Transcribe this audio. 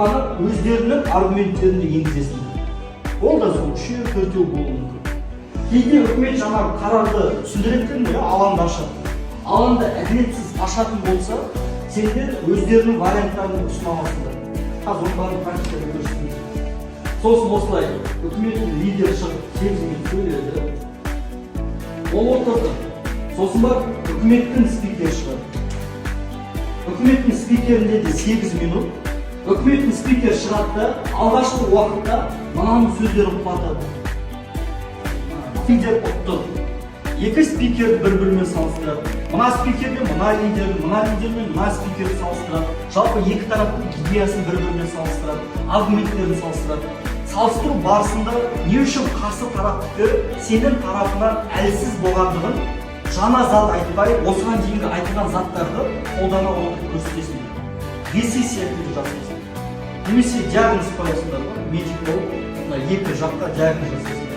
ғана өздерінің аргументтерін де енгізесіңдер. Ол да сол үшеу, төртеу болуы мүмкін. Кейде үкімет жаңағы қарарды түсіндіреді дедім ғой, иә, алаңды ашады. Алаңды әділетсіз ашатын болса, сендер өздерінің варианттарын ұсына аласыңдар. Қазір оның бәрін практикада көрсетемін. Сосын осылай үкіметтің лидері шығып, 8 минут сөйледі, ол отырды. Сосын барып үкіметтің спикері шығады. Үкіметтің спикерінде де 8 минут. Үкіметтің спикері шығады да, алғашқы уақытта мынаның сөздерін құлатады: лидер ұтты. Екі спикерді бір бірімен салыстырады, мына спикермен мына лидерді, мына лидермен мына спикерді салыстырады. Жалпы, екі тараптың идеясын бір бірімен салыстырады, аргументтерін салыстырады. Салыстыру барысында не үшін қарсы тараптікі сенің тарапынан әлсіз болғандығын жаңа зат айтпай, осыған дейінгі айтылған заттарды қолдана отырып көрсетесіңдер. Эссе сияқты жасайсың немесе диагноз қоясыңдар ғой, медик болып мына екі жаққа диагноз жасайсыңдар.